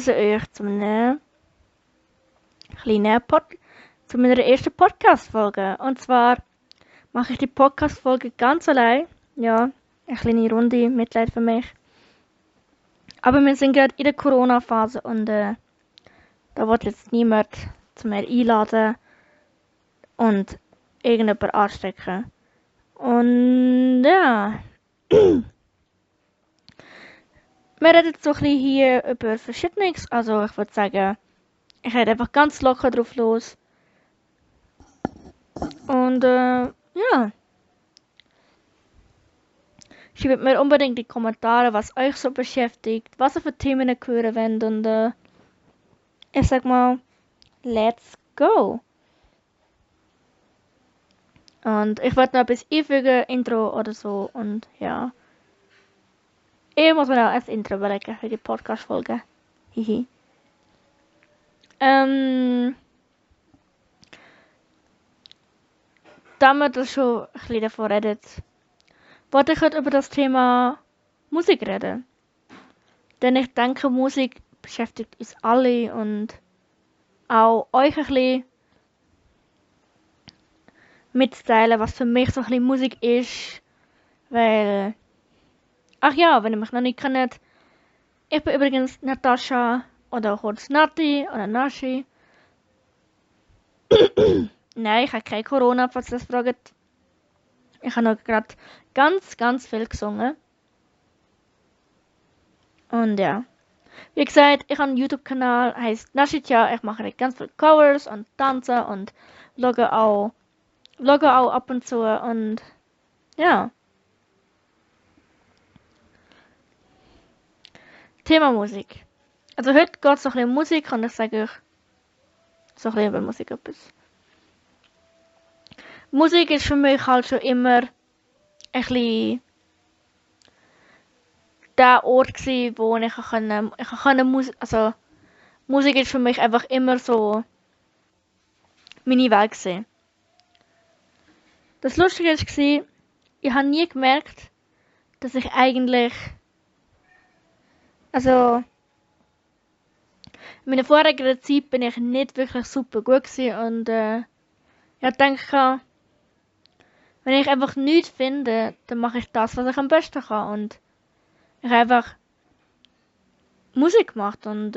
begrüße euch zu zu meiner ersten Podcast-Folge. Und zwar mache ich die Podcast-Folge ganz allein. Ja, eine kleine Runde, Mitleid für mich. Aber wir sind gerade in der Corona-Phase und da wird jetzt niemand zu mir einladen und irgendjemand anstecken. Und ja, wir reden jetzt so ein bisschen hier über Verschiedenes. Also ich würde sagen, ich rede einfach ganz locker drauf los. Und ja, schreibt mir unbedingt in die Kommentare, was euch so beschäftigt, was ihr für Themen ihr hören wollt. Und ich sag mal, let's go! Und ich werde noch etwas einfügen, Intro oder so. Und ja, ich muss mir auch ein Intro überlegen für die Podcast-Folge. Hihi. Da wir das schon ein bisschen davon reden, wollte ich heute über das Thema Musik reden. Denn ich denke, Musik beschäftigt uns alle und auch euch ein bisschen mitzuteilen, was für mich so ein bisschen Musik ist. Weil, ach ja, wenn ihr mich noch nicht kennt, ich bin übrigens Natascha oder kurz Nati oder Nashi. Nein, ich habe kein Corona, falls ihr das fragt. Ich habe noch gerade ganz viel gesungen. Und ja. Wie gesagt, ich habe einen YouTube-Kanal, heißt Nashitja. Ich mache ganz viele Covers und Tanzen und vlogge auch ab und zu. Und ja. Thema Musik. Also heute geht es so ein bisschen um Musik und ich sage euch so ein bisschen über Musik etwas. Musik ist für mich halt schon immer ein bisschen der Ort gsi, wo ich Musik ist für mich einfach immer so meine Welt gsi. Das Lustige ist gsi, ich habe nie gemerkt, dass ich eigentlich, also in meiner vorigen Zeit bin ich nicht wirklich super gut gsi und ich denke, wenn ich einfach nichts finde, dann mache ich das, was ich am besten kann und ich habe einfach Musik gemacht und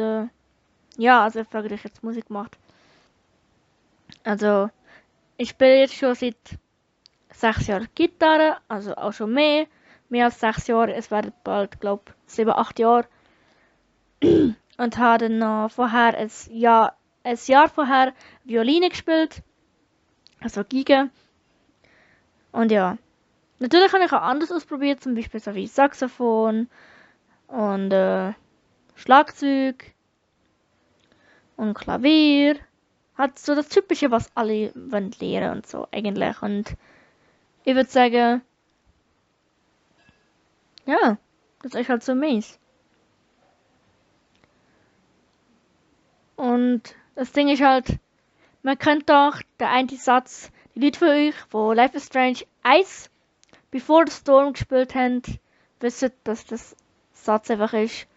ja, also ich frage dich jetzt Musik gemacht. Also ich spiele jetzt schon seit 6 Jahren Gitarre, also auch schon mehr als 6 Jahre, es werden bald, glaube ich, 7, 8 Jahre. Und habe dann noch vorher ein Jahr vorher Violine gespielt, also Geige. Und ja, natürlich habe ich auch anders ausprobiert, zum Beispiel so wie Saxophon und Schlagzeug und Klavier. Hat so das Typische, was alle wollen lernen und so eigentlich. Und ich würde sagen, ja, das ist halt so mies. Und das Ding ist halt, man kennt doch der eine Satz, die Leute von euch, wo Life is Strange 1 Before the Storm gespielt haben, wissen, dass das Satz einfach ist,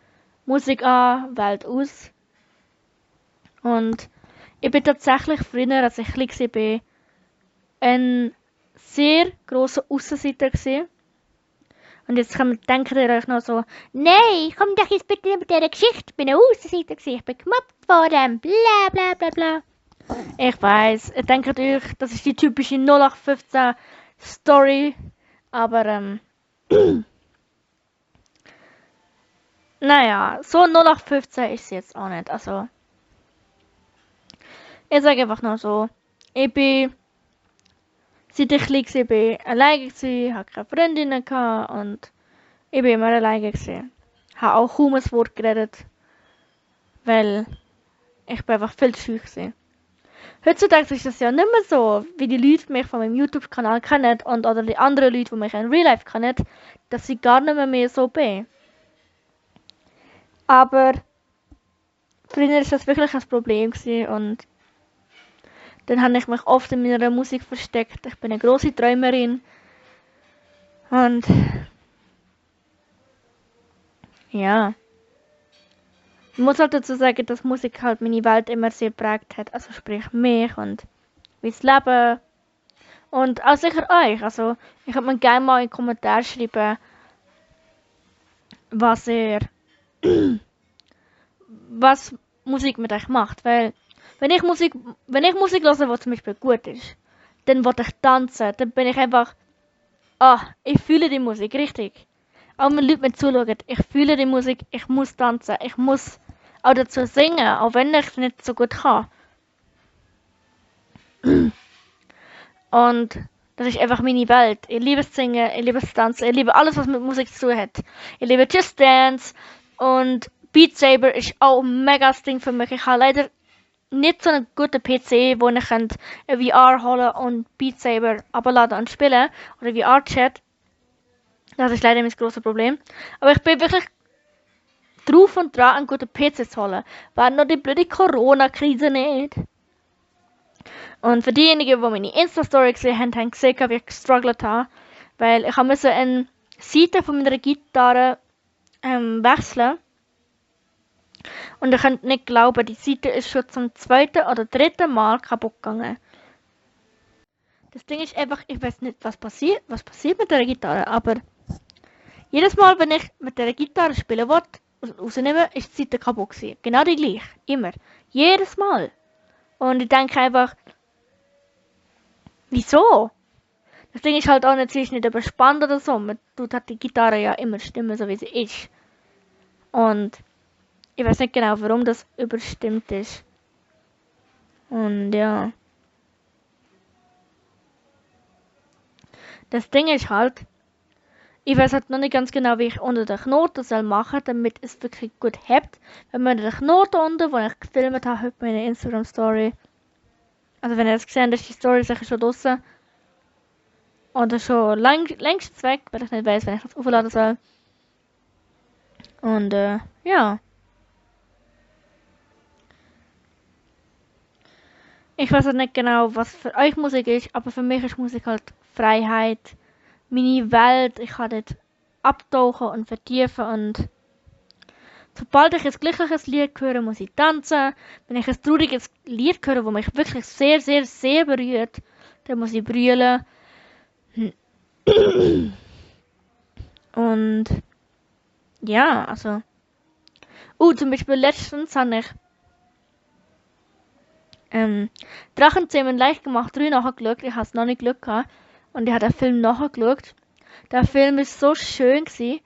Musik an, Welt aus. Und ich bin tatsächlich früher, als ich klein war, ein sehr grosser Aussenseiter gewesen. Und jetzt denkt ihr euch noch so, nein, komm doch jetzt bitte mit dieser Geschichte, ich bin ein Aussenseiter gewesen, ich bin gemobbt worden, bla bla bla bla. Ich weiss, ihr denkt euch, das ist die typische 0815 Story, aber naja, so 0815 ist sie jetzt auch nicht, also ich sage einfach nur so, ich bin, seit ich klein war, bin alleine gewesen, hatte keine Freundinnen gehabt und ich bin immer alleine gewesen. Habe auch kaum ein Wort geredet, weil ich bin einfach viel zu scheu gewesen. Heutzutage ist das ja nicht mehr so, wie die Leute mich von meinem YouTube-Kanal kennen und oder die anderen Leute, die mich in Real Life kennen, dass ich gar nicht mehr so bin. Aber früher ist das wirklich ein Problem gewesen und dann habe ich mich oft in meiner Musik versteckt. Ich bin eine große Träumerin und ja, Ich muss halt dazu sagen, dass Musik halt meine Welt immer sehr prägt hat. Also sprich mich und mein Leben. Und auch sicher euch. Also ich würde mir gerne mal in den Kommentaren schreiben, was ihr, was Musik mit euch macht. Weil wenn ich Musik höre, die zum Beispiel gut ist, dann will ich tanzen. Dann bin ich einfach, ich fühle die Musik, richtig. Auch wenn Leute mir zuschauen, ich fühle die Musik, ich muss tanzen, ich muss auch dazu singen, auch wenn ich es nicht so gut kann. Und das ist einfach meine Welt. Ich liebe es singen, ich liebe es tanzen, ich liebe alles, was mit Musik zu tun hat. Ich liebe Just Dance und Beat Saber ist auch ein mega Ding für mich. Ich habe leider nicht so einen guten PC, wo ich ein VR holen und Beat Saber abladen und spielen. Oder VR-Chat. Das ist leider mein grosses Problem. Aber ich bin wirklich drauf und dran, einen guten PC zu holen. War noch die blöde Corona-Krise nicht. Und für diejenigen, die meine Insta-Story gesehen haben, haben gesehen, wie ich gestruggelt habe. Weil ich musste eine Seite von meiner Gitarre wechseln. Und ihr könnt nicht glauben, die Seite ist schon zum zweiten oder dritten Mal kaputt gegangen. Das Ding ist einfach, ich weiß nicht, was passiert mit der Gitarre, aber jedes Mal, wenn ich mit der Gitarre spielen wollte, rausnehmen, ist die Seite kaputt gewesen. Genau die gleiche. Immer. Jedes Mal. Und ich denke einfach, wieso? Das Ding ist halt auch nicht, sie ist nicht überspannt oder so. Man tut halt die Gitarre ja immer stimmen, so wie sie ist. Und ich weiß nicht genau, warum das überstimmt ist. Und ja. Das Ding ist halt, ich weiß halt noch nicht ganz genau, wie ich unter den Knoten soll machen, damit es wirklich gut hebt. Wenn man den Knoten unten, den ich gefilmt habe, heute meine Instagram Story. Also wenn ihr das gesehen habt, ist die Story sicher schon draussen. Oder schon längst weg, weil ich nicht weiß, wenn ich das aufladen soll. Und ja. Ich weiß halt nicht genau, was für euch Musik ist, aber für mich ist Musik halt Freiheit. Meine Welt, ich kann dort abtauchen und vertiefen und sobald ich ein glückliches Lied höre, muss ich tanzen. Wenn ich ein trauriges Lied höre, das mich wirklich sehr, sehr, sehr berührt, dann muss ich brüllen. Und ja, also. Zum Beispiel letztens habe ich Drachenzähmen leicht gemacht 3 nachgeschaut. Ich habe es noch nicht geschaut gehabt. Und ich habe den Film nachgeschaut. Der Film ist so schön gewesen.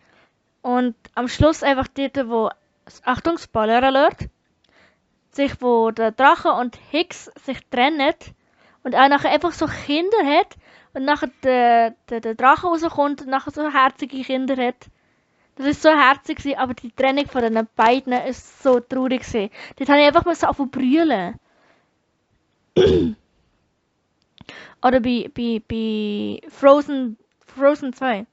Und am Schluss einfach dort, wo, Achtung, Spoiler Alert, wo der Drache und Hicks sich trennen und er nachher einfach so Kinder hat und nachher der Drache rauskommt und nachher so herzige Kinder hat. Das ist so herzig gewesen, aber die Trennung von den beiden ist so traurig gewesen. Dort habe ich einfach mal so angefangen zu brüllen. Oder bei Frozen 2.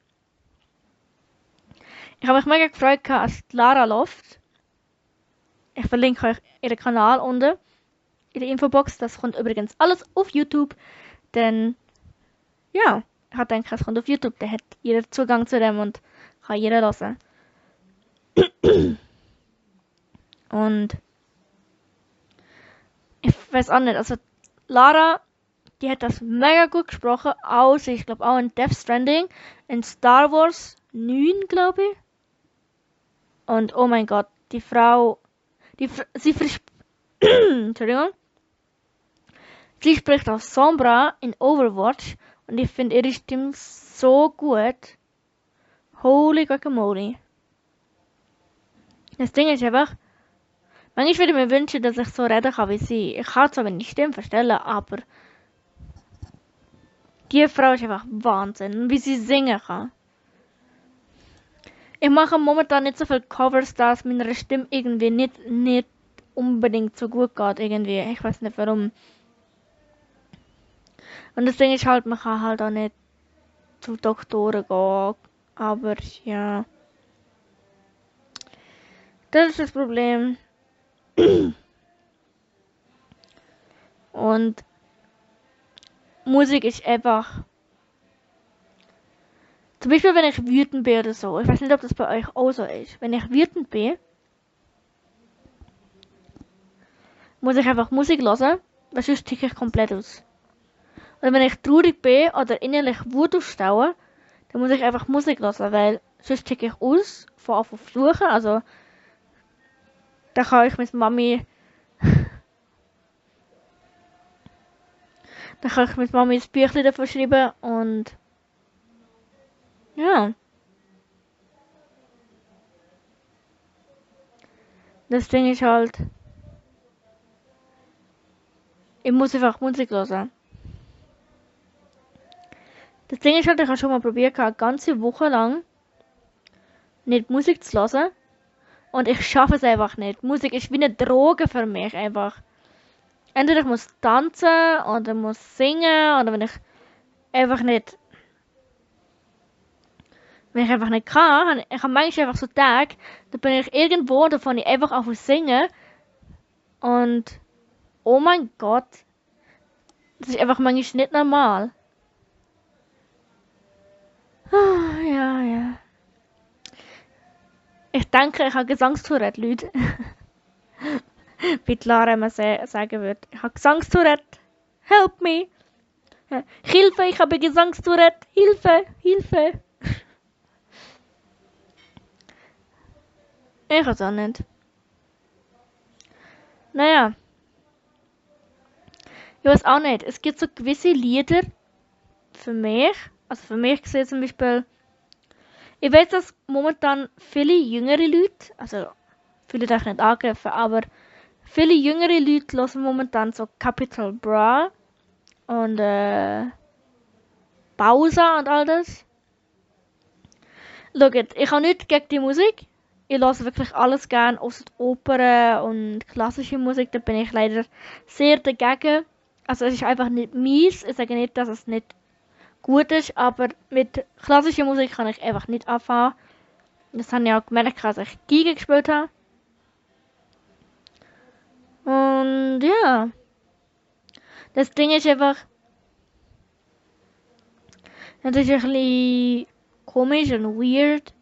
Ich habe mich mega gefreut, als Lara Loft. Ich verlinke euch ihren Kanal unten in der Infobox. Das kommt übrigens alles auf YouTube. Denn, ja, ich habe gedacht, es kommt auf YouTube. Da hat jeder Zugang zu dem und kann jeder hören. Und ich weiß auch nicht, also Lara, die hat das mega gut gesprochen. Auch, ich glaube auch in Death Stranding, in Star Wars 9, glaube ich. Und oh mein Gott, die Frau, Entschuldigung. Sie spricht auch Sombra in Overwatch und ich finde ihre Stimme so gut. Holy guacamole. Das Ding ist einfach, manchmal würde ich mir wünschen, dass ich so reden kann wie sie. Ich kann zwar meine Stimme verstellen, aber die Frau ist einfach Wahnsinn, wie sie singen kann. Ich mache momentan nicht so viele Covers, dass meiner Stimme irgendwie nicht unbedingt so gut geht irgendwie. Ich weiß nicht warum. Und das Ding ist halt, man kann halt auch nicht zu Doktoren gehen. Aber ja. Das ist das Problem. Und Musik ist einfach. Zum Beispiel, wenn ich wütend bin oder so. Ich weiß nicht, ob das bei euch auch so ist. Wenn ich wütend bin, muss ich einfach Musik hören, weil sonst ticke ich komplett aus. Oder wenn ich traurig bin oder innerlich Wut aufstaue, dann muss ich einfach Musik hören, weil sonst ticke ich aus, von auf fluchen, also da kann ich mit Mami, da kann ich mit Mami ein Büchlein davon schreiben und ja, das Ding ist halt, ich muss einfach Musik hören. Das Ding ist halt, ich habe schon mal probiert, eine ganze Woche lang nicht Musik zu hören und ich schaffe es einfach nicht. Musik ist wie eine Droge für mich einfach. Entweder ich muss tanzen oder muss singen oder einfach nicht, wenn ich einfach nicht kann, ich habe manchmal einfach so Tage, da bin ich irgendwo, da fange ich einfach auf zu singen und oh mein Gott, das ist einfach manchmal nicht normal. Ah, ja, ja. Ich denke, ich habe Gesangstourette, Leute. Wie die Lara immer sagen würde. Ich habe Gesangstourette. Help me. Hilfe, ich habe Gesangstourette. Hilfe, Hilfe. Ich weiß auch nicht. Naja. Ich weiß auch nicht. Es gibt so gewisse Lieder für mich. Also für mich gesehen zum Beispiel. Ich weiß, dass momentan viele jüngere Leute, also viele darf ich nicht angreifen, aber viele jüngere Leute hören momentan so Capital Bra und Bowser und all das. Schaut, ich habe nichts gegen die Musik. Ich höre wirklich alles gern, außer die Opern und klassische Musik, da bin ich leider sehr dagegen. Also es ist einfach nicht mies. Ich sage nicht, dass es nicht gut ist, aber mit klassischer Musik kann ich einfach nicht anfangen. Das habe ich auch gemerkt, als ich Geige gespielt habe. Und ja, das Ding ist einfach, das ist ein bisschen komisch und weird.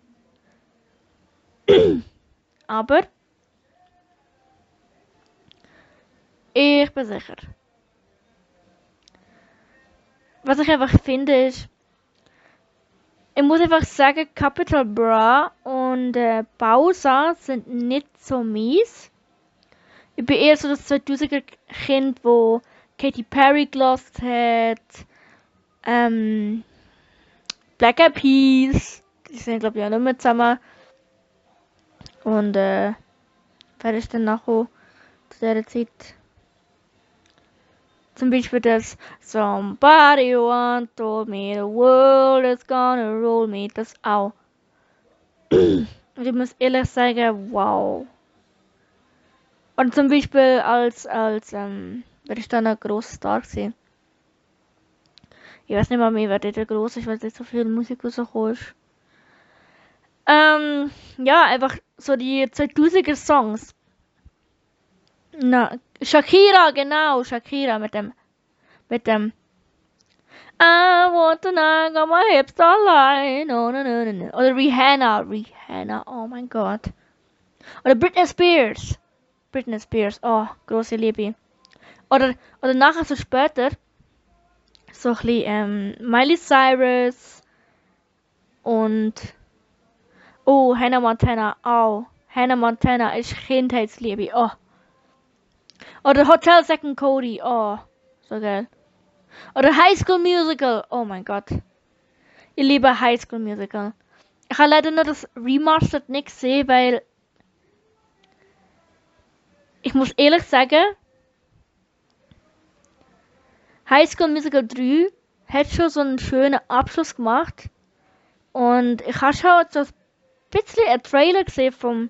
Aber ich bin sicher. Was ich einfach finde ist, ich muss einfach sagen, Capital Bra und Bowser sind nicht so mies. Ich bin eher so das 2000er Kind, wo Katy Perry gelost hat, Black Eyed Peas, die sind glaube ich auch nicht mehr zusammen. Und wer ist denn nachher zu dieser Zeit? Zum Beispiel das Somebody once told me the world is gonna roll me, das auch. Und ich muss ehrlich sagen, wow. Und zum Beispiel wer ist da noch gross Star gewesen? Ich weiß nicht mal mehr, wer der gross ist, weil nicht so viel Musik rausgekommen ist. Ja, einfach so die 2000er Songs. Na, Shakira, genau, Shakira mit dem I want to knock on my hips line. No, no, no, no, no. Oder Rihanna, oh mein Gott. Oder Britney Spears, oh, große Liebe. Oder nachher so später, so ein bisschen, Miley Cyrus und, oh, Hannah Montana, oh, Hannah Montana ist Kindheitsliebe, oh. Oder Hotel Second Cody, oh, so geil. Oder High School Musical, oh mein Gott. Ich liebe High School Musical. Ich habe leider nur das Remastered nicht gesehen, weil ich muss ehrlich sagen, High School Musical 3 hat schon so einen schönen Abschluss gemacht. Und ich habe schon so ein bisschen einen Trailer gesehen vom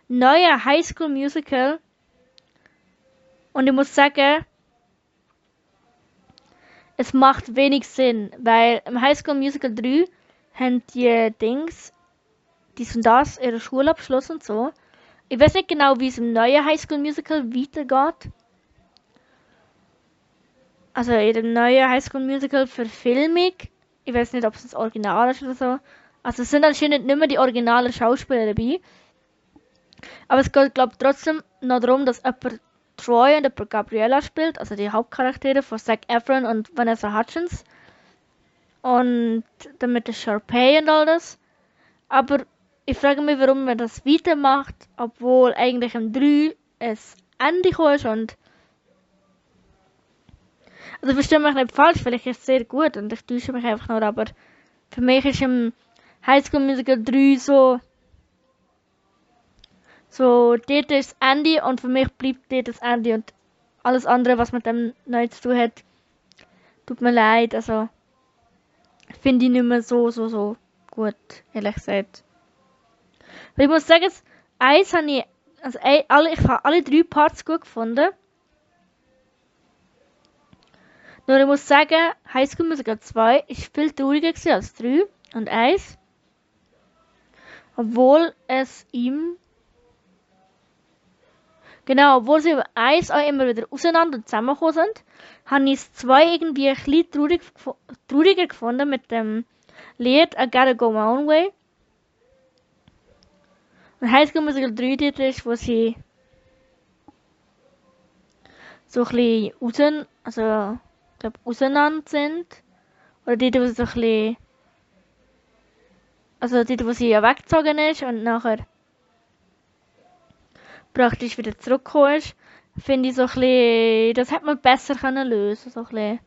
neuen High School Musical. Und ich muss sagen, es macht wenig Sinn, weil im High School Musical 3 haben die Dings, dies und das, ihre Schulabschluss und so. Ich weiß nicht genau, wie es im neuen High School Musical weitergeht. Also in dem neuen High School Musical Verfilmung. Ich weiß nicht, ob es das Original ist oder so. Also es sind anscheinend nicht mehr die originalen Schauspieler dabei. Aber es geht, glaube ich, trotzdem noch darum, dass jemand Troy und Gabriella spielt, also die Hauptcharaktere von Zac Efron und Vanessa Hudgens. Und damit ist Sharpay und all das. Aber ich frage mich, warum man das weitermacht, obwohl eigentlich im 3 es Ende gekommen ist und also verstehe mich nicht falsch, vielleicht ist es sehr gut und ich täusche mich einfach nur, aber für mich ist im High School Musical 3 so dort ist das Ende und für mich bleibt dort das Ende und alles andere, was mit dem neu zu tun hat, tut mir leid, also finde ich nicht mehr so gut, ehrlich gesagt. Aber ich muss sagen, das Eins habe ich, also ich habe alle 3 Parts gut gefunden. Nur ich muss sagen, High School Musical 2 ist viel trauriger als 3 und 1. Obwohl obwohl sie über 1 auch immer wieder auseinander und zusammengekommen sind, habe ich es 2 irgendwie ein bisschen trauriger gefunden mit dem Lied I Gotta Go My Own Way. Und High School Musical 3 dort ist, wo sie so ein bisschen auseinander sind. Oder dort, wo sie so ein bisschen, also dort, wo sie ja weggezogen ist und nachher praktisch wieder zurückgekommen ist, finde ich so ein bisschen, das hätte man besser können lösen, so ein bisschen.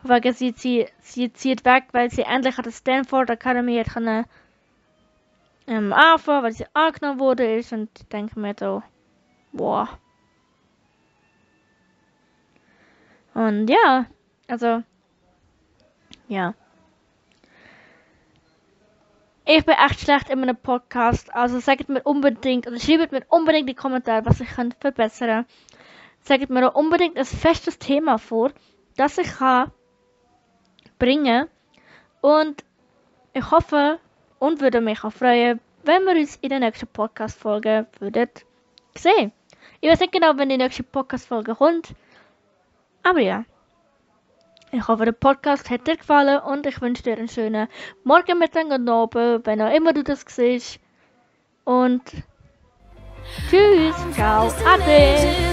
Wegen sie zieht weg, weil sie endlich an der Stanford Academy hat können anfangen, weil sie angenommen wurde ist und ich denke mir so, boah. Und ja, also, ja. Ich bin echt schlecht in einem Podcast, also sagt mir unbedingt, oder schreibt mir unbedingt in die Kommentare, was ich kann verbessern kann. Sagt mir auch unbedingt ein festes Thema vor, das ich kann bringen. Und ich hoffe und würde mich auch freuen, wenn wir uns in der nächsten Podcast-Folge würden sehen. Ich weiß nicht genau, wenn die nächste Podcast-Folge kommt, aber ja. Ich hoffe, der Podcast hat dir gefallen und ich wünsche dir einen schönen Morgen, Mittag und Abend, wenn auch immer du das siehst. Und tschüss, ciao, ade.